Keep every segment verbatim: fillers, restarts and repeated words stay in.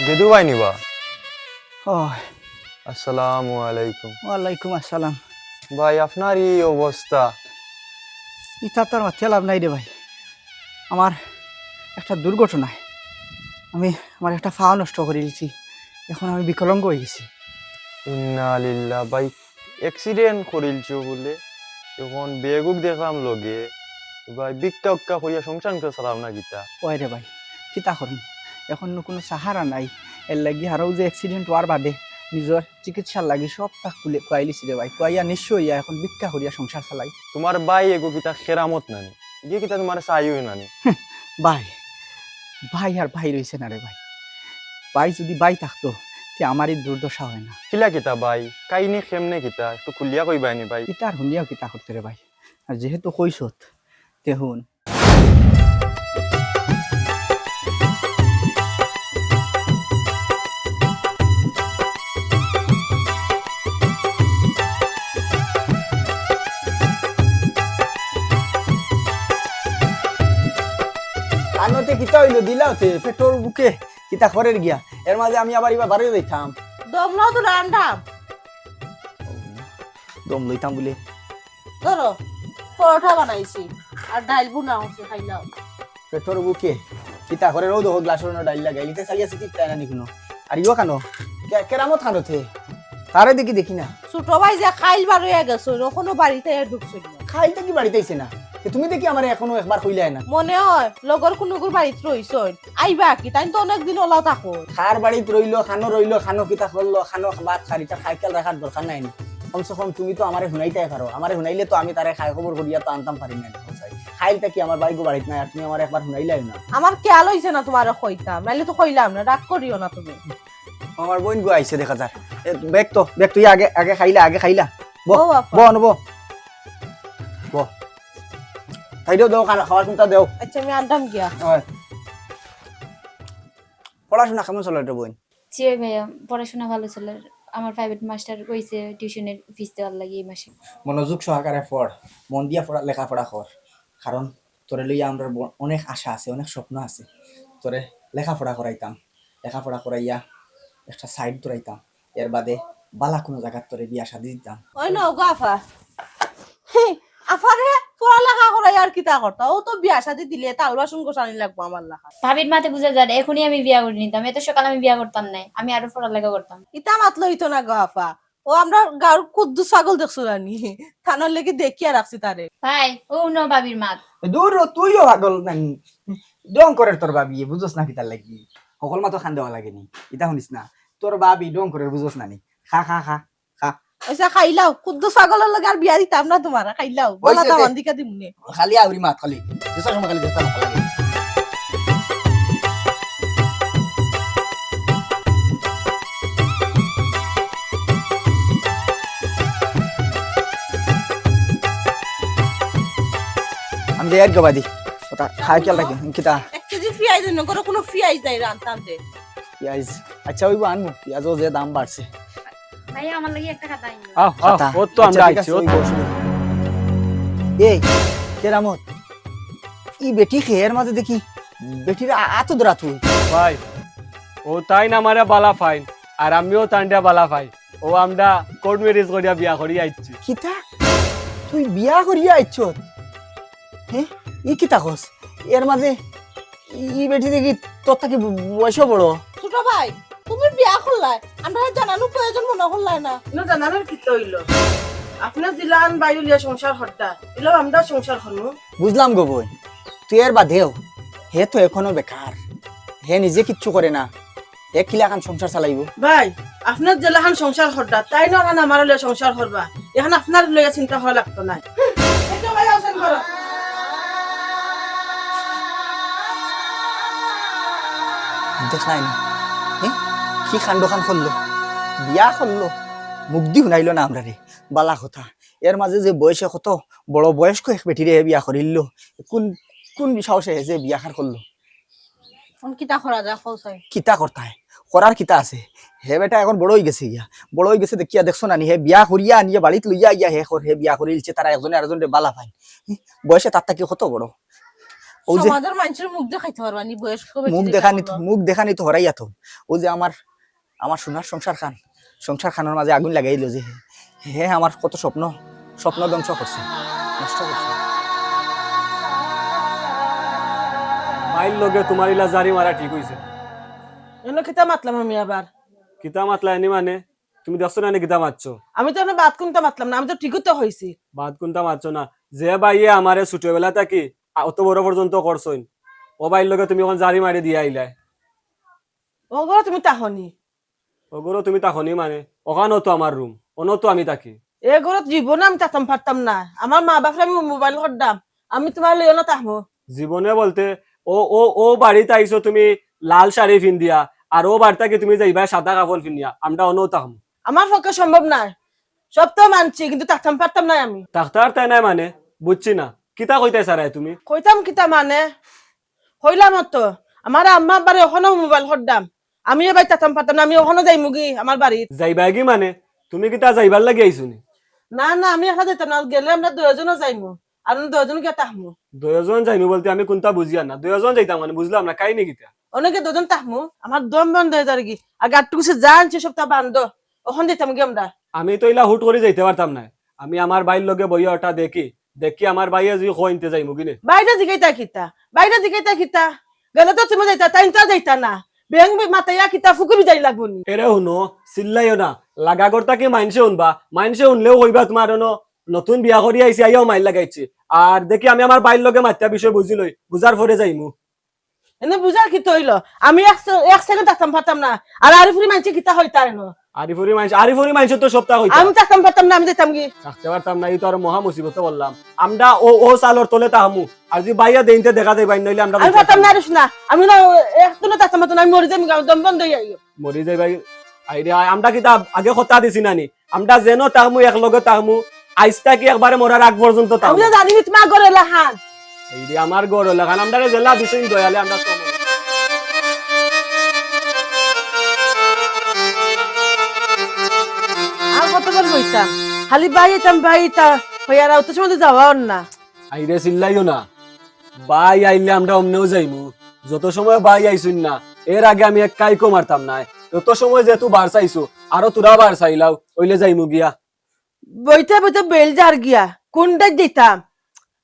গেদু ভাই নিবা? ও। আসসালামু আলাইকুম। ওয়ালাইকুম আসসালাম। ভাই, আপনার এই অবস্থা? ইতা তো আর মাতিয়া লাভ নাই রে ভাই। আমার একটা দুর্ঘটনায় আমি আমার একটা পা নষ্ট করি দিছি। এখন আমি বিকলাঙ্গ হয়ে গেছি। ইন্না লিল্লাহ ভাই, accident করিলছো বুলে? এখন বেগুক দেখলাম লগে। ভাই, ভিক্ষা উক্কা করিয়া সংসার উংসার চালাও না কিতা? ওই রে ভাই, কিতা করমু? এখন নু কুনু সাহারা নাই। এর লাগি হারাও যে accident হওয়ার বাদে নিজর চিকিৎসার লাগি সবতা খুলে খুয়াইলিছি রে ভাই। খুয়াইয়া নিঃস্ব হইয়া এখন ভিক্ষা করিয়া সংসার চালাই। তোমার ভাই এগু কিতা কেরামত নানি? গিয়ে কিতা তোমার চাইও নানি? ভাই, ভাই আর ভাই রইছে না রে ভাই। ভাই যদি ভাই থাকতো, তে আমার এই দুর্দশা হয় না। কিলা কিতা ভাই? কাহিনী কেমনে কিতা? একটু খুলিয়া কইবায়নি ভাই। ইতার হুনিয়াও কিতা করতে রে ভাই? আর যেহেতু কইছত, তে হুন। আনোতে কিতা হইল দিলাওতে পেটর ভুকে কিতা করের গিয়া? এর মাঝে আমি আবার ইবা বাড়ি যাইতাম। দম লও তো রান্ডা। দম লইতাম বুলে। ধরো, পরোটা বানাইছি, আর ডাইল ভুনা হচ্ছে, খাইলাও। পেটর ভুকে কিতা করের? ও দেখো, গ্লাসর মধ্যে ডাইল লাগাইলিতে চালিয়া সিটি তাই না নি কুনু। আর ইও কানো? কে-, কেরামত কানোতে? তারে দেখি, দেখি না। ছোট ভাই যে খাইল বার হইয়া গেছে, অখনো বাড়িত আর ঢুকছে না। খাইল তো কি বাড়িত আইছে না? তে তুমি দেখি আমারে এখনো একবার কইলায় না। মনে হয় লগর কুনুগুর বাড়িত রইছইন। আইবা কি? তাইন তো অনেক দিন ওলা থাকো। কার বাড়িত রইলো, কানো রইলো, কানো কিতা করলো, কানো ভাত খারিটা খাই খেয়াল রাখার দরকার নাই নি। কমসে কম তুমি তো আমারে হুনাইতায় পারো। আমারে হুনাইলে তো আমি তারে খাই খবর করিয়া তো আনতাম পারি না। খাইল থাকি আমার ভাইগু বাড়িত নাই, আর তুমি আমারে একবার হুনাইলায় না। আমার খেয়াল হইছে না তোমারে কইতাম, নাইলে তো কইলাম না, রাগ করিও না তুমি। আমার বইনগু আইছে দেখা যার। এ, বেগ তো, বেগ তুই আগে, আগে খাইলা, আগে খাইলা। বো, বো বাবা। বো, অনু, বো। বো। খাই দেও, দেও, খানা, খাওয়ার চিন্তা দেও। আচ্ছা, আমি আনতাম গিয়া। হয়। পড়াশোনা কেমন চলে রে বইন? জি ভাইয়া, পড়াশোনা ভালো চলে। আমার প্রাইভেট মাস্টার কইছে টিউশনের ফিস দেওয়ার লাগি এই মাসে। মনোযোগ সহকারে পড়, মন দিয়া পড়া, লেখাপড়া কর, কারণ তোরে লইয়া আমরার ব-, অনেক আশা আছে, অনেক স্বপ্ন আছে। তোরে লেখাপড়া করাইতাম, লেখাপড়া করাইয়া একটা সাইড ধরাইতাম, এর বাদে বালা কুনু জাগাত তোরে বিয়া শাদি দিতাম। ওই না, ওগো আফা। হে, আফারে পড়ালেখা করাই আর কিতা করতা? ও তো বিয়া শাদি দিলে তাল বাসন গোছানি লাগবো আমার লাখান। ভাবির মাতে বুঝা যায়, এখনই আমি বিয়া করি নিতাম, এত সকাল আমি বিয়া করতাম নায়, আমি আরো পড়ালেখা করতাম। ইতা মাতলে হইতো না গো আফা, ও আমরার গাঁওর কুদ্দুস পাগল দেখছো জানি, তানর লাগি দেখিয়া রাখছি তারে। ভাই, ও ন ভাবির মাত। দূর ও, তুইও পাগল নানি। ডং করের তোর ভাবিয়ে, বুঝোস না কিতার লাগি? হকল মাতো খান দেওয়া লাগেনি, ইতা হুনিস না। তোর ভাবি ডং করের, বুঝোস নানি? খা, খা, খা, খা। আচ্ছা, খাইলাও। কুদ্দুস পাগলর লগে আর বিয়া দিতাম না তোমার, খাইলাও। ওই বালা যে দামান দে। দিকা দিমুনে। খালি আউরি মাত খালি। যেসব সময় খালি যেসব মাত লাগে। আমি যাই আর গবাদি। ওটা খাই খেয়াল রাখি। কিতা? এক কেজি পিয়াজ অইন্য, ঘরো কুনু পিয়াজ নাই রানতাম দে। পিয়াজ? আচ্ছা, ওইব আনমু। পিয়াজও যে দাম বাড়ছে। ভাইয়া, আমার লাগি একটা খাতা আইন। আহ, আহ, খাতা। ও তো আচ্ছা, আমরা ঠিক আইছি, আছে, ও ওই তো। বসুন। এই, কেরামত, ই বেটি খেয়ের মাঝে দেখি, বেটির আ-, আতো ধরা তুই। ভাই, ও তাইন আমারে বালা পাইন, আর আমিও তানরে বালা পাই। ও আমরা কোর্ট ম্যারেজ করিয়া বিয়া করিয়া আইছি। কিতা? তুই বিয়া করিয়া আইছস? হে? ই কিতা কস? এর মাঝে ই বেটি দেখি তোর থাকি ব-, বয়সও বড়। ছোট ভাই, তুমি বিয়া করলায়, আমরা জানানোর প্রয়োজন মনে করলায় না। না জানানোর কিতা অইল? আপনে জিলান বাইরে লিয়া সংসার হরতা, ইলাও আমরা সংসার হরমু। বুঝলাম গো বইন, তুই এর বাদেও, হে তো এখনো বেকার, হে নিজে কিচ্ছু করে না, হে কিলাখান সংসার চালাইবো? ভাই, আপনার যেলাখান সংসার করতা, তাইন অখান আমার লগে সংসার করবা। এখন আপনার লগে চিন্তা করা লাগতো নায়। এই তো ভাই, আছেন ঘরো। দেখলায় না? হে? কি কাণ্ডখান করলো? বিয়া করলো? মুখদি হুনাইলো না আমরারে। বালা কথা। এর মাঝে যে বয়সে কত বড় বয়স্ক এক বেটিরে হে বিয়া করিললো। কোন, কোন সাহসে হে যে বিয়া খান করলো? এখন কিতা করা যায়, কও চাই? কিতা করতায়? করার কিতা আছে? হে বেটা এখন বড় অইগেছে গিয়া। বড় অইগেছে দেখিয়া দেখছো না নি? হে বিয়া করিয়া আনিয়া বাড়িত লইয়া আইয়া হে কর, হে বিয়া করিলছে, তারা একজনে আরকজনরে বালা পাইন। হি, বয়সে তার থাকি কত বড়। অউ যে সমাজর মানষর মুখ দেখাইতে পারবা নি, বয়স্ক ব্যক্তি মুখ দেখানি তো, মুখ দেখানি তো হরাইয়া তো। অউ যে আমার, আমার সোনার সংসার খান, সংসার খানর মাঝে আগুন লাগাইলো যে হে, হে আমার কত স্বপ্ন, স্বপ্ন ধ্বংস করছে, নষ্ট করছে। ভাইর লগে তুমার ইলা জারি মারা ঠিক অইছে। এনো কিতা মাতলাম আমি আবার? কিতা মাতলা এনি মানে? তুমি দেখছো না নি কিতা মাতছো? আমি তো এনো বাদ কুনতা মাতলাম না, আমি তো ঠিকউ তো কইছি। বাদ কুনতা মাতছো না? যে ভাইয়ে আমারে ছোটবেলা থাকি আ-, অত বড় পর্যন্ত করছইন, অউ ভাইর লগে তুমি অখন জারি মারি দিয়া আইলায়। অউ ঘরো তুমি থাকো নি? অউ ঘরো তুমি থাকো নি মানে? অখানও তো আমার রুম, অনো তো আমি থাকি। এ ঘরো জীবনে আমি থাকতাম পারতাম না, আমার মা বাপরে আমি মোবাইল করতাম, আমি তুমার লইয়া অনো থাকমু। জীবনে বলতে অউ, অউ, অউ বাড়িত আইছো তুমি লাল শাড়ি ফিন্দিয়া, আর অউ বাড়ি থাকি তুমি যাইবায় সাদা কাপড় ফিন্দিয়া, আমরা অনো থাকমু। আমার পক্ষে সম্ভব নায়, সব তো মানছি, কিন্তু থাকতাম পারতাম নায় আমি। থাকতায় পারতায় নায় মানে? বুঝছি না, কিতা কইতায় চাইরায় তুমি? কইতাম কিতা মানে, কইলাম তো, আমার আম্মা আব্বারে অখনো মোবাইল করতাম, আমি এ বাড়িত থাকতাম পারতাম না, আমি অখনো যাইমুগি আমার বাড়িত। যাইবায়গি মানে? তুমি কিতা যাইবার লাগি আইছো নি? না না, আমি একলা যাইতাম না, গেলে আমরা দুইওজনও যাইমু, আর আমরা দুইওজন গিয়া থাকমু। দুইওজন যাইমু বলতে আমি কুনতা বুঝিয়ার না, দুইওজন যাইতাম মানে বুঝলাম না, কাহিনী কিতা? অনো গিয়া দুইওজন থাকমু, আমার দম বন্ধ অই যারগি, আর গাট্টু কিছু যা আনছি সবতা বান্ধো, অখন যাইতামগি আমরা। আমি তো ইলা হুট করি যাইতে পারতাম নায়, আমি আমার ভাইর লগে বইয়া অটা দেখি, দেখি আমার ভাইয়ে যুদি কইন তে যাইমুগি নে। ভাইরে জিগাইতায় কিতা? ভাইরে জিগাইতায় কিতা? গেলে তো তুমি যাইতায়, তাইন তো যাইতা না। বেং মাতাইয়া কিতা ফুকু বিদায় লাগবো নি? এরে হুনো, চিল্লাইও না। লাগা ঘর থাকি মাইনষে হুনবা, মাইনষে হুনলেও কইবা তুমার অনো নতুন বিয়া করি আইছি, আইয়াও মাইর লাগাইছে। আর দেখি আমি আমার ভাইর লগে মাতিয়া বিষয় বুঝি লই, বুঝার পরে যাইমু। এনে বুঝার কিতা অইলো? আমি এক সে-, এক সেকেন্ড থাকতাম পারতাম না। আর আরিফুরি মাইনষে কিতা কইতা এনো? আরিফুরি মাইনষে, আরিফুরি মাইনষে তো সবতা কইতা। আমি থাকতাম পারতাম না, আমি যাইতামগি। থাকতে পারতাম না, ই তো আরো মহা মুসিবতে পড়লাম। আমরা অউ, অউ চালর তলে থাকমু। আর যুদি ভাইয়ে দেইন তে দেখা যাইবা, নাইলে আমরা আমি যাইতাম পারতাম না, না। আরিফ না। আমি না, একদিনও থাকতাম পারতাম না, আমি মরি যাইমু, আমি দম বন্ধ অইয়া আইও। মরি যাইবায়। আইরে আয়, আমরা কিতা আগে কথা দিছি না নি? আমরা যেনো থাকমু, একলগে থাকমু, আইজ থাকি একবারে মরার আগ পর্যন্ত থাকমু। আমি তো জানি তুমার ঘর অলাখান। এই রে আমার ঘর অলাখান, আমরারে যেলা দিছইন দয়ালে আমরা তো। আর কতবার কইতাম, খালি ভাই আইতাম, ভাই আইতাম, কইয়া আর অত সময় তো যাওয়া অর না। আইরে চিল্লাইও না, ভাই আইলে আমরা অমনেও যাইমু। যত সময় ভাই আইছইন না, এর আগে আমি এক কাইকও মারতাম নায়। যত সময় যেহেতু বার চাইছো, আরো থুড়া বার চাইলাও, অইলে যাইমু গিয়া। বইতে বইতে বেল যার গিয়া, কুনটাত যাইতাম?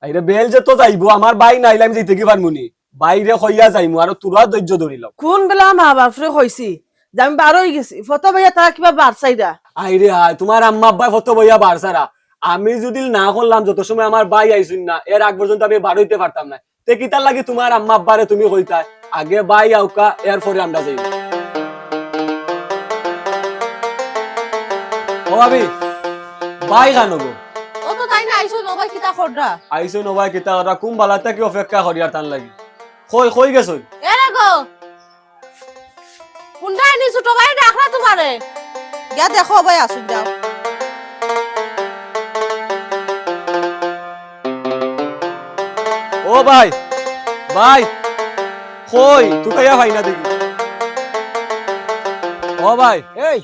আইরে বেল যে তো যাইবো, আমার ভাই নাইলে আমি যাইতেগি পারমু নি? ভাইরে কইয়া যাইমু, আরো থুড়া ধৈর্য ধরিলাও। কুন বেলা মা বাপরে কইছি যে আমি বার অই গেছি, ফটো বইয়া তারা কিবা বার চাইরা। আইরে হায়, তুমার আম্মা আব্বায় ফটো বইয়া বার চাইরা। আমি যুদি না করলাম, যত সময় আমার ভাই আইছইন না, এর আগ পর্যন্ত আমি বার অইতে পারতাম না। তে কিতার লাগি তুমার আম্মা আব্বারে তুমি কইতায়, আগে ভাই আউক্কা, এর পরে আমরা যাইমু। ও ভাবি, ভাই কানো গো? ও তো তাইন আইছইন, ও ভাই কিতা কররা? আইছইন ও ভাই কিতা কররা? কুন বালা থাকি অপেক্ষা করিয়ার তান লাগি। কই, কই গেছইন? এরে গো, কুনটায় নি ছোট ভাই ডাকরা তুমারে? গিয়া দেখো ভাই আছইন যাও। ও ভাই, ভাই, কই তুকাইয়া পাই না দেখি। ও ভাই, এই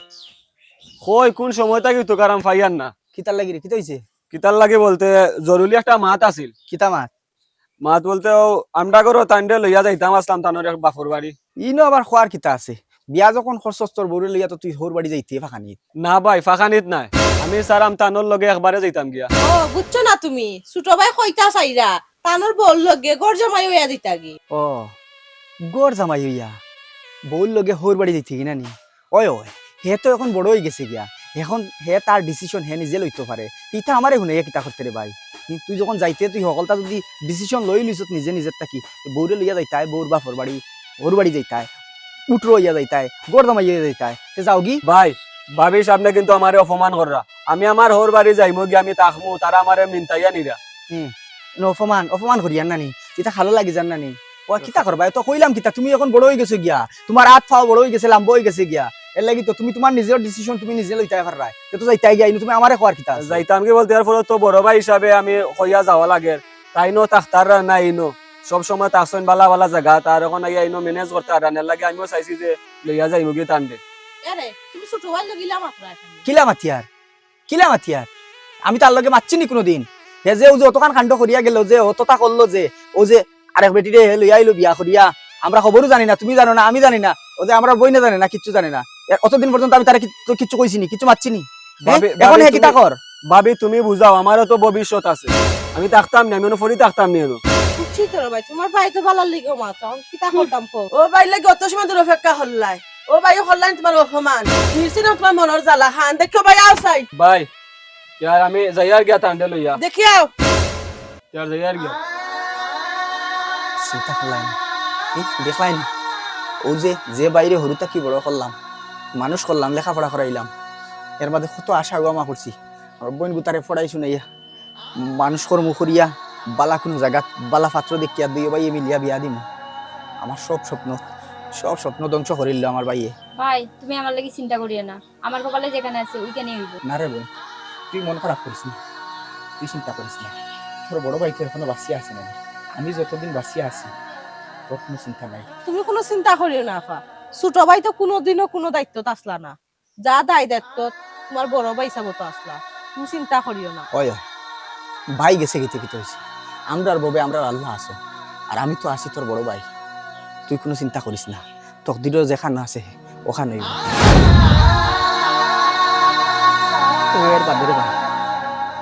কই কুন সময় থাকি তুকারাম পাইয়ার না। কিতার লাগি রে, কিতা অইছে? কিতার লাগি বলতে জরুরি একটা মাত আছিল। কিতা মাত? মাত বলতে অউ, আমরা ঘরো তানরে লইয়া যাইতাম আছলাম তানর এক বাফর বাড়ি। ইনো আবার কওয়ার কিতা আছে? বিয়া যখন করছস তোর বউরে লইয়া তো তুই হউর বাড়ি যাইতে ফাঁকানিত। না ভাই, ফাঁকানিত নায়। আমি চাইরাম তানর লগে একবারে যাইতাম গিয়া। ও, বুঝছো না তুমি? ছোট ভাই কইতা চাইরা, তানর বউর লগে ঘর জামাই অইয়া যাইতাগি। ও, ঘর জামাই অইয়া? বউর লগে হউর বাড়ি যাইতেগি না নি? ওই, ওই, হে তো এখন বড় অই গেছে গিয়া, এখন হে তার decision হে নিজে লইতো পারে। ইতা আমারে হুনাইয়া কিতা করতে রে ভাই? হি, তুই যখন যাইতে, তুই হকলতা যুদি decision লই লইছত নিজে নিজের থাকি, বউরে লইয়া যাইতায়, বউর বাফর বাড়ি, হউর বাড়ি যাইতায়, উটরো অইয়া যাইতায়, ঘর জামাই অইয়া যাইতায়, তে যাওগি। ভাই, ভাবির সামনে কিন্তু আমারে অপমান কররা। আমি আমার হউর বাড়ি যাইমু গিয়া, আমি থাকমু, তারা আমারে মিনতাইয়া নিরা। হুম, অপমান, অপমান করিয়ার না নি, ইতা খালো লাগি যার না নি। ও কিতা করবা? এ তো কইলাম কিতা, তুমি এখন বড় অই গেছো গিয়া, তুমার আত পাও বড় অই গেছে, লাম্বা অই গেছে গিয়া। এর লাগি তো তুমি তুমার নিজর decision তুমি নিজে লইতায় পাররায়। তে তো যাইতায় গিয়া, ইনো তুমি আমারে কওয়ার কিতা আছে? যাইতাম কি বলতে, এর ফলে তো বড় ভাই হিসাবে আমি কইয়া যাওয়া লাগের। তাইনও থাকতারা না ইনো, সব সময় থাকছইন বালা বালা জাগাত, আর এখন আইয়া ইনো manage করতারা না, এর লাগি আমিও চাইছি যে লইয়া যাইমু গি তানরে। এরে, তুমি ছোট ভাইর লগে ইলা মাতরায় কেনে? কিলা মাতিয়ার? কিলা মাতিয়ার? আমি তার লগে মাতছি নি কুনুদিন? হে যে অউ যে অতখান কাণ্ড করিয়া গেল, যে অততা করলো, যে অউ যে আরেক বেটিরে হে লইয়া আইলো বিয়া করিয়া। আমরা খবরও জানি না, তুমি জানো না, আমি জানি না, ও যে আমরার বইনে জানে না, কিচ্ছু জানে না। এ-, অতদিন পর্যন্ত আমি তারে কি-, তো কিচ্ছু কইছি নি, কিচ্ছু মাতছি নি। হ্যাঁ? ভাবি, এখন ভাবি, হে কিতা তুমি, কর? ভাবি, তুমি বুঝাও, আমারও তো ভবিষ্যৎ আছে। আমি থাকতাম না, আমি অনো পড়ি থাকতাম না অনো। বুঝছি তো রে ভাই, তুমার ভাই তো ভালার লাগিও মাতো, কিতা করতাম কও? ও ভাইর লাগি অত সময় ধরি অপেক্ষা করলায়, ও ভাইও করলায় তুমার অপমান, বুঝছি না তুমার মনর জ্বালা। হান দেখো ভাই, আও চাই। ভাই, ইয়ার আমি যাইয়ার গিয়া তানরে লইয়া। দেখিয়াও। ইয়ার যাইয়ার গিয়া। চিন্তা করলায় না, এ, দেখলায় না? ও যে, যে ভাইরে হুরু থাকি বড় করলাম, মানুষ করলাম, লেখাপড়া করাইলাম, এর বাদে কত আশা উহামা করছি, আমার বইন গুতারে পড়াই শুনাইয়া, মানুষ কর্ম করিয়া, বালা কুনু জাগাত, বালা পাত্র দেখিয়া দুইও ভাইয়ে মিলিয়া বিয়া দিমু। আমার সব স্বপ্ন, সব স্বপ্ন ধ্বংস করিল আমার ভাইয়ে। ভাই, তুমি আমার লাগি চিন্তা করিও না, আমার কপালে যেখানে আছে, ওইখানেই হইব। না রে বইন, তুই মন খারাপ করিস না, তুই চিন্তা করিস না। তোর বড় ভাই তো এখনো বাঁচিয়া আছে না, আমি যতদিন বাঁচিয়া আছি, তোর কুনু চিন্তা নাই। তুমি কুনু চিন্তা করিও না, আফা। ছোট ভাই তো কুনুদিনও কুনু দায়িত্বত আছলা না, যা দায় দায়িত্ব তুমার বড় ভাই হিসাবে তো আছলা, তুমি চিন্তা করিও না। ওই, ওই, ভাই গেছে গিয়া কিতা অইছে? আমরার ববে আমরার আল্লাহ আছে, আর আমি তো আছি তোর বড় ভাই, তুই কুনু চিন্তা করিস না। তকদিরও যেখান আছে, ওখান অইব। ও এর বাদে রে ভাই,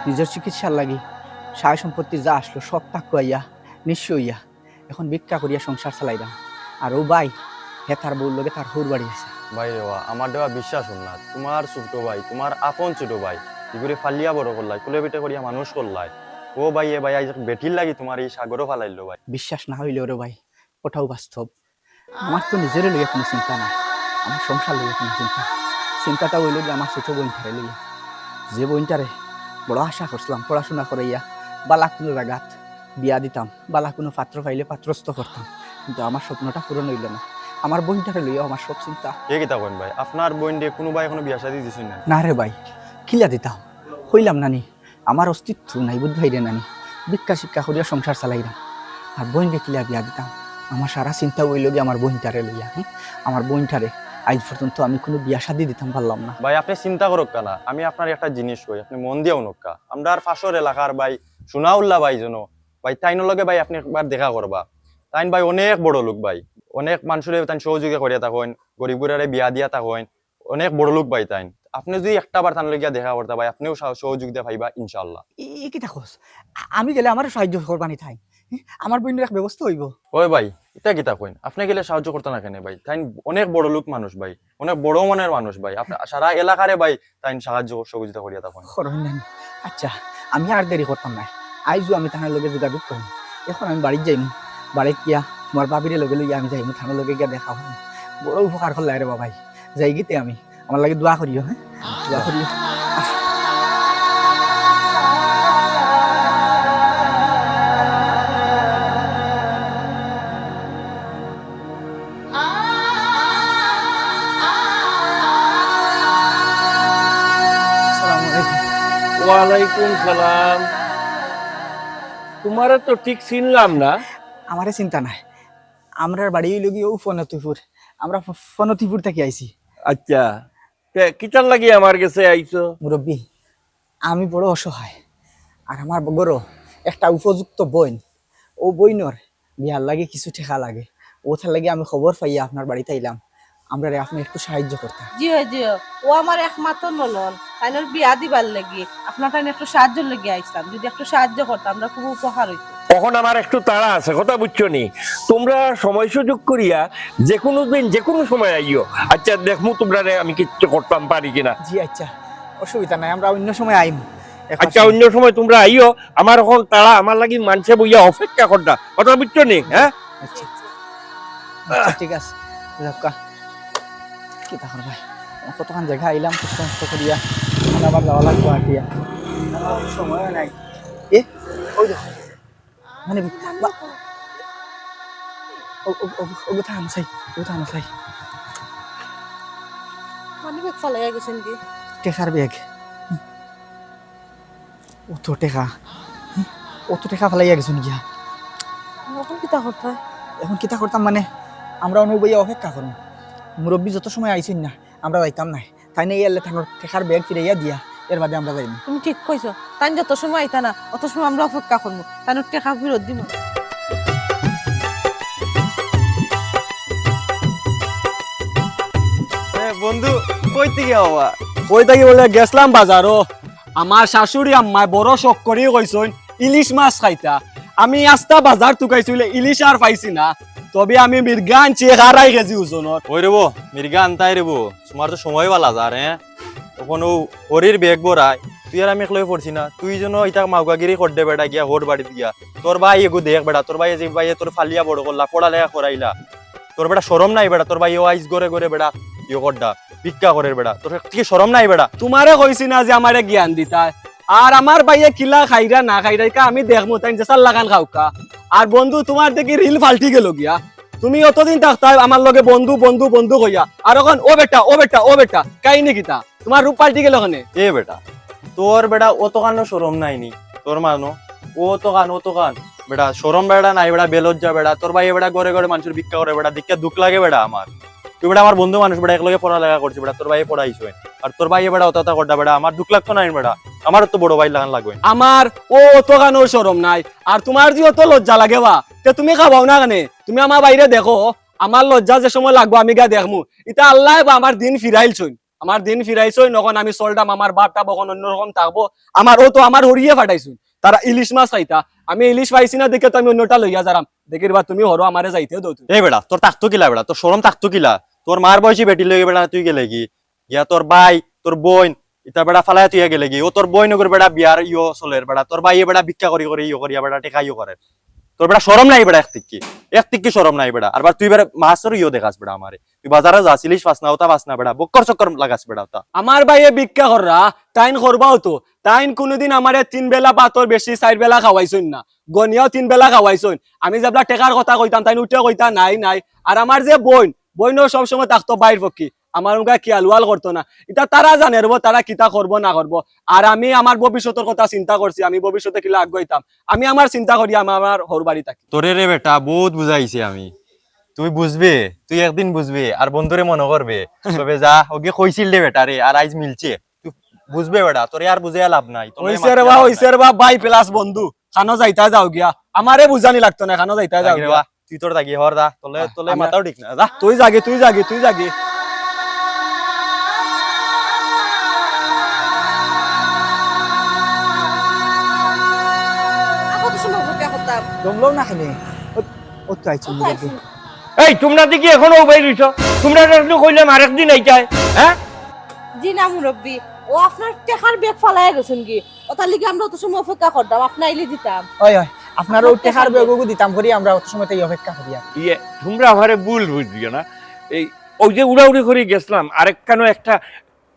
নিজর চিকিৎসার লাগি সয় সম্পত্তি যা আছলো, সব তা খুয়াইয়া, নিঃস্ব অইয়া, এখন ভিক্ষা করিয়া সংসার চালাইরাম। আর ও ভাই, হে তার বউর লগে তার হউর বাড়ি আছে। ভাই রে বা, আমার দেওয়া বিশ্বাস অর না। তুমার ছোট ভাই, তুমার আপন ছোট ভাই, ইগুরে ফালিয়া বড় করলায়, কুলে পিঠে করিয়া মানুষ করলায়। ও ভাই, এ ভাই, আইজ এক বেটির লাগি তুমার ই সাগরো ফালাইলো ভাই। বিশ্বাস না অইলেও রে ভাই, ওটাও বাস্তব। আমার তো নিজরে লইয়া কুনু চিন্তা নাই, আমার সংসার লইয়া কুনু চিন্তা। চিন্তাটা অইলো যে আমার ছোট বইনটারে লইয়া, যে বইনটারে বড় আশা করছিলাম, পড়াশোনা করাইয়া বালা কুনু জাগাত বিয়া দিতাম, বালা কুনু পাত্র পাইলে পাত্রস্থ করতাম, কিন্তু আমার স্বপ্নটা পূরণ অইলো না। আমার বইনটারে লইয়াও আমার সব চিন্তা। এ কিতা কইন ভাই, আপনার বইনরে কুনু ভাই এখনো বিয়া শাদি দিছইন না? না রে ভাই, কিলা দিতাম, কইলাম না নি, আমার অস্তিত্ব নাই, বুঝ ভাই রে নানি। ভিক্ষা শিক্ষা করিয়া সংসার চালাইরাম। আর বইনরে কিলা বিয়া দিতাম? আমার সারা চিন্তা অইলো গি আমার বইনটারে লইয়া, হ্যাঁ? আমার বইনটারে আইজ পর্যন্ত আমি কুনু বিয়া শাদি দিতাম পারলাম না। ভাই, আপনে চিন্তা করউক্কা না, আমি আপনারে একটা জিনিস কই, আপনে মন দিয়া হুনউক্কা। আমরার পাশর এলাকার ভাই, সুনাউল্লাহ ভাই যেন, ভাই, তাইনর লগে ভাই আপনে একবার দেখা করবা। তাইন ভাই অনেক বড় লোক ভাই, অনেক মানষরে তাইন সহযোগিতা করিয়া থাকইন, গরিব গুরারে বিয়া দিয়া থাকইন, অনেক বড় লোক ভাই তাইন। আপনে যুদি একটা বার তান লগে দেখা করতা ভাই, আপনেও সহ-, সহযোগিতা পাইবা ইনশাআল্লাহ। ই, ই কিতা কস? আ-, আমি গেলে আমারে সাহায্য করবা নি তাইন? হি? আমার বইনর এক ব্যবস্থা অইবো। ওই ভাই, ইতা কিতা কইন? আপনে গেলে সাহায্য করতা না কেনে ভাই? তাইন অনেক বড় লোক মানুষ ভাই, অনেক বড় মনের মানুষ ভাই। আপনে সারা এলাকারে ভাই তাইন সাহায্য সহযোগিতা করিয়া থাকইন। করইন না। আচ্ছা, আমি আর দেরি করতাম না। আইজউ আমি তান লগে যোগাযোগ করমু। এখন আমি বাড়িত যাইমু। বাড়িত গিয়া তুমার ভাবিরে লগে লইয়া আমি যাইমু, তান লগে গিয়া দেখা করমু। বড় উপকার করলায় রে বাবাই। যাইগি তে আমি। আমার লাগি দোয়া করিও, হ্যাঁ? দোয়া করিও। আসসালামু আলাইকুম। ওয়ালাইকুম সালাম। তুমারে তো ঠিক চিনলাম না। আমারে চিনতা নায়। আমরার বাড়ি অইলো গি অউ ফনতিপুর। আমরা ফ-, ফনতিপুর থাকি আইছি। আচ্ছা, তে কিতার লাগি আমার গেছে আইছো? মুরব্বি, আমি বড় অসহায়, আর আমার ঘরো একটা উপযুক্ত বইন, অউ বইনর বিয়ার লাগি কিছু টেকা লাগে, অউ তার লাগি আমি খবর পাইয়া আপনার বাড়িত আইলাম, আমরারে আপনে একটু সাহায্য করতা। জি অয়, জি অয়, অউ আমার একমাত্র ননদ, তাইনর বিয়া দিবার লাগি আপনার তাইন একটু সাহায্যর লাগি আইছলাম, যুদি একটু সাহায্য করতা আমরা খুব উপকার অইতো। অখন আমার একটু তাড়া আছে, কথা বুঝছো নি? তুমরা সময় সুযোগ করিয়া যেকুনু দিন যেকুনু সময় আইও। আচ্ছা, দেখমু তুমরারে আমি কিচ্ছু করতাম পারি কিনা। জি আচ্ছা, অসুবিধা নাই, আমরা অইন্য সময় আইমু। আচ্ছা, অইন্য সময় তুমরা আইও, আমার অখন তাড়া, আমার লাগি মানষে বইয়া অপেক্ষা কররা, কথা বুঝছো নি? হ্যাঁ, আচ্ছা, আচ্ছা, ঠিক আছে। যাউক্কা। কিতা করবায়? কতখান জাগা আইলাম কষ্ট মষ্ট করিয়া, আবার যাওয়া লাগবো আটিয়া। সময় নাই। এ, অউ দেখো। মানে, বা-, ও, ও, ও, ও, ওটা আনো চাই, ওটা আনো চাই। মানি ব্যাগ ফালাইয়া গেছইন গি? টেকার ব্যাগ। অত টেকা। অত টেকা ফালাইয়া গেছইন গিয়া। অখন কিতা করতা? অখন কিতা করতাম মানে, আমরা অনো বইয়া অপেক্ষা করমু। মুরব্বি যত সময় আইছইন না, আমরা যাইতাম নায়। তাইন আইলে তানর টেকার ব্যাগ ফিরাইয়া দিয়া, এর বাদে আমরা যাইমু। তুমি ঠিক কইছো। তাইন যত সময় আইতা না, অত সময় আমরা অপেক্ষা করমু। তানর টেকা ফিরত দিমু। বন্ধু, কই থাকি বাবা? কই থাকি বলে গেছলাম বাজারো। আমার শাশুড়ি আম্মায় বড় শখ করি কইছইন ইলিশ মাছ খাইতা। আমি আস্তা বাজার তুকাইছি বলে ইলিশ আর পাইছি না। তবে আমি মির্গা আনছি এক আড়াই কেজি ওজনর। ওই রে বো, মির্গা আনতাই রে বো, তোমার তো সময় বালা যার, হ্যাঁ? তখন ও হরির ব্যাগ ভরায়, তুই আর আমি একলগে পড়ছি না, তুই যেন ইতা মাউগাগিরি করডে বেটা গিয়া হর বাড়িত গিয়া। তোর ভাই এগু দেখ বেটা, তোর ভাই যে ভাই তোর ফালিয়া বড় করলা, পড়ালেখা করাইলা, তোর বেটা শরম নাই বেটা, তোর ভাই ও আইস ঘরে ঘরে বেটা ইয়ে করডা, ভিক্ষা করের বেটা, তোর কি শরম নাই বেটা? তোমারে কইছি না যে আমারে জ্ঞান দিতায়, আর আমার ভাইয়ে কিলা খাইরা না খাইরা, ইকা আমি দেখমু, তাইন যেসার লাখান খাউক্কা। আর বন্ধু, তোমার দেখি রিল ফাল্টি গেল গিয়া। তুমি অতদিন থাকতায় আমার লগে বন্ধু, বন্ধু, বন্ধু কইয়া, আর অখন ও বেটা, ও বেটা, ও বেটা, কাহিনী কিতা? তোমার রূপ পাল্টি গেল কেনে? এ বেটা, তোর বেটা অতখানও শরম নাই নি? তোর মানো, অতখান, অতখান। বেটা, শরম বেটা নাই বেটা, বেলজ্জা বেটা। তোর ভাইয়ে বেটা ঘরে ঘরে মানষর ভিক্ষা করে বেটা, দেখিয়া দুখ লাগে বেটা আমার। তুই বেটা আমার বন্ধু মানুষ বেটা, একলগে পড়ালেখা করছি বেটা, তোর ভাইয়ে পড়াইছইন। আর তোর ভাইয়ে বেটা অত অত করডা বেটা, আমার দুখ লাগতো নায় বেটা, আমার তো বড় ভাইর লাখান লাগইন। আমার ও অতখানও শরম নাই, আর তোমার যে অত লজ্জা লাগে বা, তে তুমি খাবাও না কেনে? তুমি আমার ভাইরে দেখো, আমার লজ্জা যে সময় লাগবো আমি গিয়া দেখমু। ইতা আল্লায় বা আমার দিন ফিরাইলছইন, আমার দিন ফিরাইছইন, অখন আমি চলতাম, আমার ভাবটা অখন অন্যরকম থাকবো। আমার ও তো আমার হরিয়ে ফাটাইছইন, তারা ইলিশ মাছ খাইতা, আমি ইলিশ পাইছি না দেখে তো আমি অন্যটা লইয়া যারাম। দেখির বা তুমি হরো আমারে যাইতে দেও তুমি। এই বেটা, তোর থাকতো কিলা বেটা, তোর শরম থাকতো কিলা? তোর মার বয়সী বেটি লইয়া বেটা তুই গেলে কি? ইয়া তোর ভাই, তোর বইন, ইতা বেটা ফালাইয়া তুইয়া গেলে কি? ও তোর বইন ওগর বেটা বিয়ার ইয়ো চলের বেটা, তোর ভাইয়ে বেটা ভিক্ষা করি করি ইয়ো করিয়া বেটা টেকা ইয়ো করের। তোর বেটা শরম নাই বেটা এক তিক্কি, এক তিক্কি শরম নাই বেটা। আর বার তুই বেটা মাছর ইয়ো দেখাস বেটা আমারে। তুই বাজারো যাস, ইলিশ পাস না, ওটা পাস না বেটা, বক্কর চক্কর লাগাস বেটা ওটা। আমার ভাইয়ে ভিক্ষা কররা, তাইন করবাও তো। তাইন কুনুদিন আমারে তিন বেলা ভাতর বেশি চাইর বেলা খাওয়াইছইন না, গনিয়াও তিন বেলা খাওয়াইছইন। আমি যেবলা টেকার কথা কইতাম, তাইন উঠে কইতা নাই নাই। আর আমার যে বইন, বইনও সব সময় থাকতো বাইর পক্ষী। আমার মুখে খিয়াল উয়াল করতো না। ইতা তারা জানে রবো, তারা কিতা করবো না করবো। আর আমি আমার ভবিষ্যতর কথা চিন্তা করছি, আমি ভবিষ্যতে কিলা আগুয়াইতাম। আমি আমার চিন্তা করি, আমি আমার হর বাড়ি থাকি। তোরে রে বেটা, বহুত বুঝাইছি আমি। তুই বুঝবে, তুই একদিন বুঝবে, আর বন্ধুরে মনো করবে। তবে যা, ওগে কইছিল রে বেটা রে, আর আইজ মিলছে। তুই বুঝবে বেটা, তোরে আর বুঝাইয়া লাভ নাই। তোর ওইসে রে বা, ওইসে রে বা, ভাই plus বন্ধু। খানো যাইতা যাও গিয়া। আমারে বুঝানি লাগতো না, খানো যাইতা যাও গিয়া। তুই তোর যাগি হর যা, তোলে, আ-, তোলে আমরা মাথাও ঠিক না, যা। তুই যাগি, তুই যাগি, তুই যাগি। আর কত সময় অপেক্ষা করতাম? দমলাও না কেনে? ও, ও তো আইছে, কোথায় মুরব্বি। আইছে? এই, তোমরা দেখি এখনো উবাই রইছো? তোমরা না কইলাম আরেকদিন আইতায়, হ্যাঁ? জি না মুরব্বি, ও আপনার টেকার ব্যাগ ফালাইয়া গেছইন গি। ওটার লাগি আমরা অত সময় অপেক্ষা করতাম, আপনি আইলে দিতাম। ওই, ওই, আপনার আপনার ও টেকার টেকার ব্যাগ। ব্যাগও দিতাম করি, আমরা অত সময় তাই অপেক্ষা করিয়া। ইয়ে, তোমরা আমারে ভুল বুঝিও না। এই, ওই যে উড়াউড়ি করি গেছলাম, আরেকখানো একটা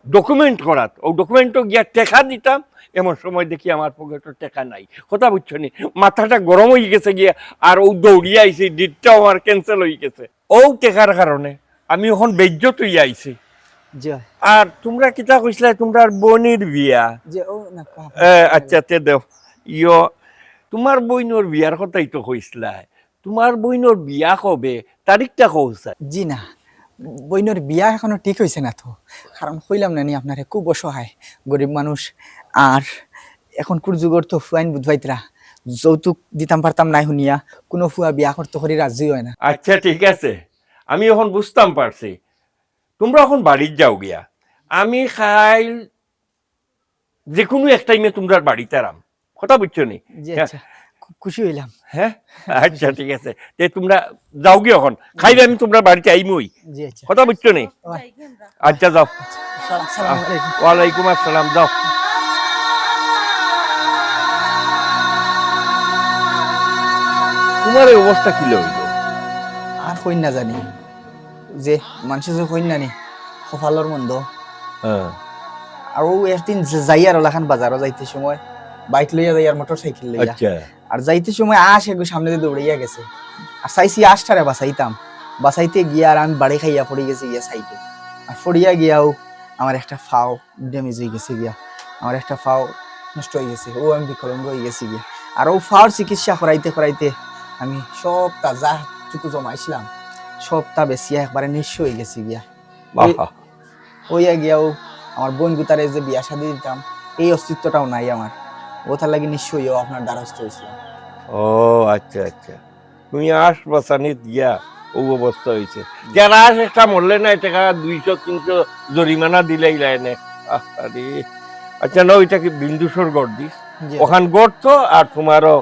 document করাত, ও document-ও গিয়া টেকা দিতাম, এমন সময় দেখি আমার পকেটো টেকা নাই। কথা বুঝছো নি? মাথাটা গরম অই গেছে গিয়া, আর ও দৌড়িয়া আইছে, ডেটটাও আমার cancel অই গেছে। ও টেকার কারণে আমি অখন বেইজ্জত অইয়া আইছি। জি। আর তোমরা কিতা কইছলায়, তোমরার বইনর বিয়া? জি, ও না, কা-, এ, আচ্ছা, তে দেও। ইয়ো, তোমার বইনর বিয়ার কথাই তো কইছলায়। তোমার বইনর বিয়া কবে? তারিখটা কও চাই। জি না, বইনর বিয়া এখনো ঠিক অইছে না তো। কারণ কইলাম না নি আপনারে, খুব অসহায়, গরিব মানুষ। আর এখনকুর যুগর তো ফুয়াইন বুঝবাইতরা, যৌতুক দিতাম পারতাম নায় হুনিয়া, কুনু ফুয়া বিয়া করতো করি রাজি অয় না। আচ্ছা, ঠিক আছে, আমি অখন বুঝতাম পারছি। তোমরা অখন বাড়িত যাও গিয়া, আমি কাইল যেকুনু এক টাইমে তোমরার বাড়িত আরাম। কথা বুঝছো নি? জি, হ্যাঁ। আচ্ছা। খু-, খুশি অইলাম। হ্যাঁ? আচ্ছা, ঠিক আছে। তে তোমরা যাও গিয়া অখন। খাইবে আমি তোমরার বাড়িত আইমুই। জি, আচ্ছা। কথা বুঝছো নি? ওই। আচ্ছা, যাও। আচ্ছা, আসসালামু আলাইকুম। ওয়ালাইকুম আসসালাম, যাও। তোমার এই অবস্থা কিলা অইলো? আর কইন না জানি। যে মানষে যে কইন না নি, কপালর মন্দ। হ্যাঁ। আর ও একদিন যে যাইয়ার অলাখান বাজারো যাইতে সময়, বাইক লইয়া যাইয়ার, মোটরসাইকেল লইয়া। আচ্ছা। আর যাইতে সময় আশ এগু সামনেদি দৌড়াইয়া গেছে। আর চাইছি আশটারে বাঁচাইতাম। বাঁচাইতে গিয়া আর আমি বাড়ি খাইয়া পড়ি গেছি গিয়া সাইডে। আর পড়িয়া গিয়াও আমার একটা ফাও damage অই গেছে গিয়া। আমার একটা ফাও নষ্ট অই গেছে। ও আমি বিকলাঙ্গ অই গেছি গিয়া। আর ও ফাওর চিকিৎসা করাইতে করাইতে আমি সবতা যা টুকু জমাইছিলাম, সবতা বেচিয়া একবারে নিঃস্ব অই গেছি গিয়া। ওই, আহা। অইয়া গিয়াও আমার বইন গুতারে যে বিয়া শাদি দিতাম, এই অস্তিত্বটাও নাই আমার। ও তার লাগি নিঃস্ব অইয়াও আপনার দ্বারস্থ অইছিলাম। ও, আচ্ছা, আচ্ছা। তুমি আশ বাঁচানিত গিয়া ও অবস্থা অইছে। যারা আছে একটা মরলে না, টাকা দুইশো তিনশো জরিমানা দিলাইলায় নে। আরে, আচ্ছা, না, ওইটা কি বিন্দুসর গড় দিস? জি। ওখান গড় তো আর তোমারও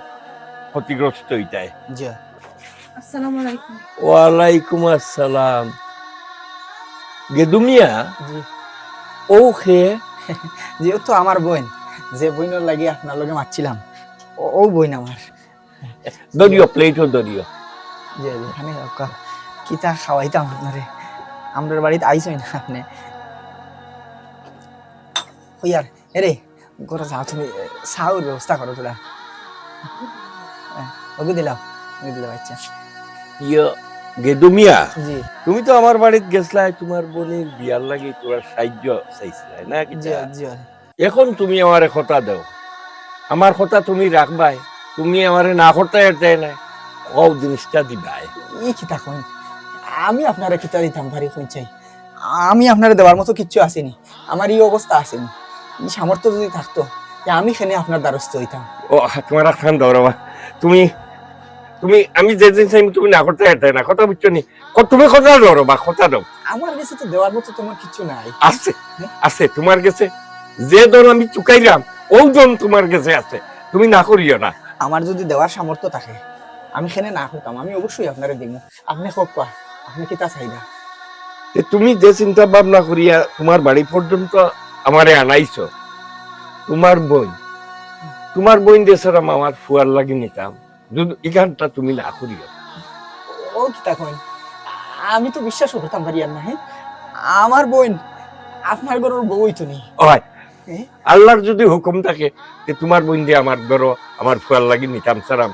ক্ষতিগ্রস্ত অইতায়। জি। আসসালামু আলাইকুম। ওয়ালাইকুম আসসালাম। গেদু মিয়া, জি। ও খে? জি, ও তো আমার বইন, যে বইনর লাগি আপনার লগে মাতছিলাম, ও, ও বইন আমার। ধরিও, প্লেটও ধরিও। জি, জি, এখানে রাখা। কিতা খাওয়াইতাম আপনারে? আমরার বাড়িত আইছইন না আপনে। কই আর, এরে, ঘরো যাও তুমি, এ, চাউর ব্যবস্থা করো তোরা। এ, ওগু দিলাও, ওগু দিলাও, আচ্ছা। ইয়ো, গেদু মিয়া, জি। তুমি তো আমার বাড়িত গেছলায়, তোমার বইনর বিয়ার লাগি তোমার সাহায্য চাইছলায়, না কিতা? জি, জি। এখন তুমি আমারে কথা দেও, আমার কথা তুমি রাখবায়, তুমি আমারে না করতায় পারতায় না, কও জিনিসটা দিবায়। ই কিতা কইন? আমি আপনারে কিতা দিতাম পারি কইন চাই? আমি আপনারে দেওয়ার মতো কিচ্ছু আছেনি, আমার ই অবস্থা আছেনি। ই সামর্থ্য যদি থাকতো, তে আমি কেনে আপনার দ্বারস্থ অইতাম। ও, তোমার আখান ধরো বা, তুমি, তুমি, আমি যে জিনিস আমি তুমি না করতায় পারতায় না, কথা বুঝছো নি? ক-, তুমি কথা ধরো বা, কথা দাও। আমার গেছে তো দেওয়ার মতো তেমন কিচ্ছু নাই। আছে, হ্যাঁ? আছে তোমার গেছে। যে ধন আমি চুকাইলাম, ও ধন তোমার গেছে আছে, তুমি না করিও না। আমার যদি দেওয়ার সামর্থ্য থাকে, আমি কেনে না করতাম, আমি অবশ্যই আপনারে দিমু। আপনে কউক্কা, আপনে কিতা চাইরা? তে তুমি যে চিন্তা ভাবনা করিয়া তোমার বাড়ি পর্যন্ত আমারে আনাইছো, তোমার বইন, তোমার বইনরে আমার ফুয়ার লাগি নিতাম, যদি ইখানটা তুমি না করিও। ও কিতা কইন? আমি তো বিশ্বাসও করতাম পারিয়ার না, হ্যাঁ? আমার বইন আপনার ঘরর বউ অইতো নি। ওই, হ্যাঁ? আল্লাহর যদি হুকুম থাকে, তে তোমার বইনরে আমার ঘরো আমার ফুয়ার লাগি নিতাম সারাম,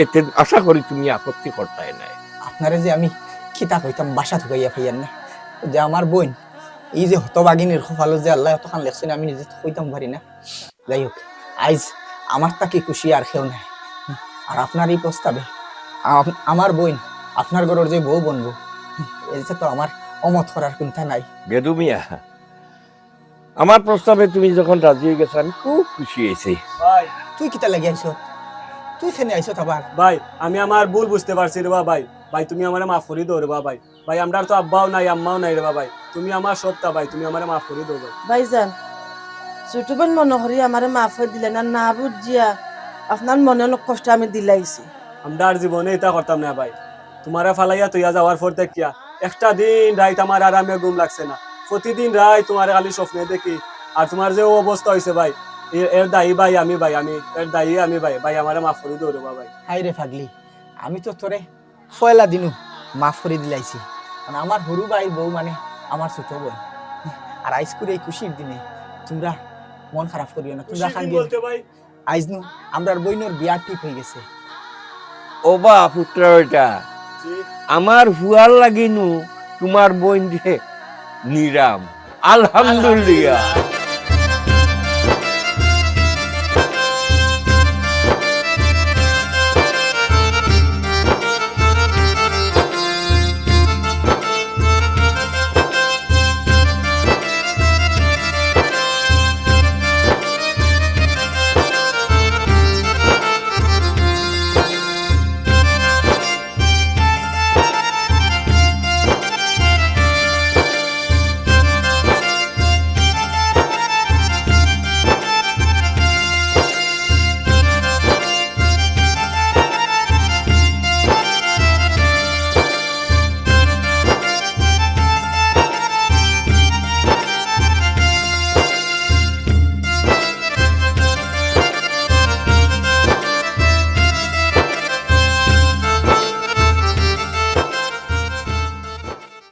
এতে আশা করি তুমি আপত্তি করতায় নায়। আপনারে যে আমি কিতা কইতাম, ভাষা তুকাইয়া পাইয়ার না। যে আমার বইন, এই যে হতভাগিনীর কপালো যে আল্লায় অতখান লেখছইন, আমি নিজে তো কইতাম পারি না। যাই হোক, আইজ আমার থাকি খুশি আর কেউ নাই। আর আপনার এই প্রস্তাবে আম-, আমার বইন আপনার ঘরর যে বউ বনবো, এতে তো আমার অমত করার কুন্তা নাই। গেদু মিয়া, আমার প্রস্তাবে তুমি যখন রাজি অইগেছো, আমি খুব খুশি অইছি। ভাই, তুই কিতা লাগি আইছত? তুই কেনে আইছত আবার? ভাই, আমি আমার ভুল বুঝতে পারছি রে বা ভাই। ভাই, তুমি আমারে মাফ করি দেও রে বা ভাই। ভাই, আমরার তো আব্বাও নাই, আম্মাও নাই রে বা ভাই। তুমি আমার সবটা ভাই, তুমি আমারে মাফ করি দেও ভাই। ভাইজান, ছোট বইন মনো করি আমারে মাফ করি দিলাইন, না বুঝিয়া আপনার মনে অনেক কষ্ট আমি দিলাইছি। আমরা আর জীবনে ইতা করতাম না ভাই। তোমারে ফালাইয়া থইয়া যাওয়ার পর থাকিয়া একটা দিন রাইত আমার আরামে ঘুম লাগছে না। প্রতিদিন রাইত তোমারে খালি স্বপ্নে দেখি। আর তোমার যে অবস্থা অইছে ভাই, এ-, এর দায়ী ভাই আমি ভাই, আমি, এর দায়ী আমি ভাই। ভাই, আমারে মাফ করি দেও রে বা ভাই। হায় রে পাগলি, আমি তো তোরে পয়লা দিনউ মাফ করি দিলাইছি, কারণ আমার হুরু ভাইর বউ মানে আমার ছোট বইন। আর আইজকুর এই খুশির দিনে তুমরা মন খারাপ করিও না, তুমরা কান্দিও না। ভাই, আইজ নু আমরার বইনর বিয়া ঠিক অইগেছে। ও বা পুত্র, ইটা জি। আমার ফুয়ার লাগি নু তোমার বইনরে নিরাম। আলহামদুলিল্লাহ।